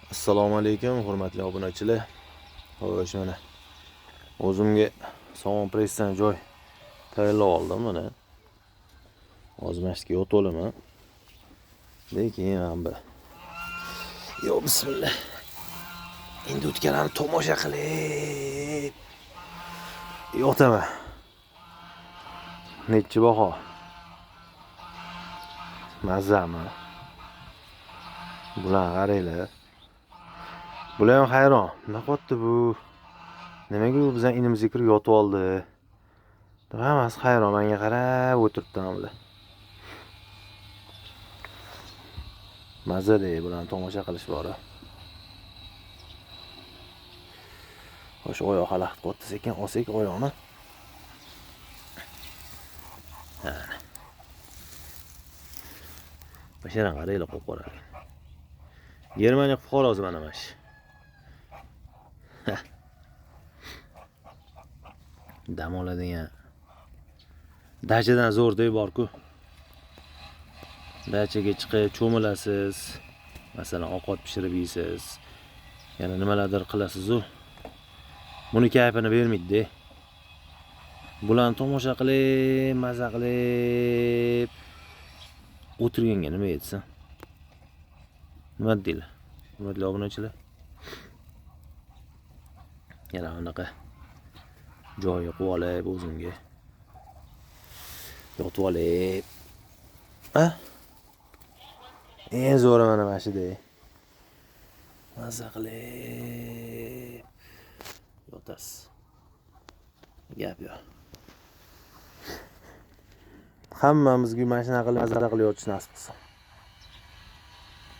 Assalomu alaykum, hurmatli obunachilar. Xo'sh, mana o'zimga somon pressdan joy tayyorlab oldim mana. Hozir mana shu yerga yotib olaman. Lekin mana bu. Yo, bismillah. Endi o'tganlarni tomosha qilib yotaman. Nechi baho? Mazami? Bularni qaranglar. Bular ham hayron. Nima qilyapti bu? Nimaga u bizning inimizga kirib yotib oldi? Deb hammasi hayron, menga qarab o'tiribdi bular. Mazada bularni tomosha qilish bor. Xo'sh, oyoq xalaqit qilyapti, sekin olsak oyoqni. Mana. Basharan qaranglar, qo'yib qo'yar. Germaniya fuqarosi mana shu. Dam oladigan dachadan zo'r deb bor-ku. Dachaga chiqib cho'milasiz, masalan, ovqat pishirib yeysiz, yana nimalardir qilasiz-u. Buni kayfini bermaydi-da. Bularni tomosha qilib, maza qilib o'tirganga nima yetsin? Nima deylar? Hurmatli obunachilar. Yana anaqa joyi qilib olib o'zimga yotib olib. Ha? Eng zo'ri mana shuda. Maza qilib yotasiz. Gap yo'q. Hammamizga mana shunaqa qilib maza qilib yotish nasib qilsin.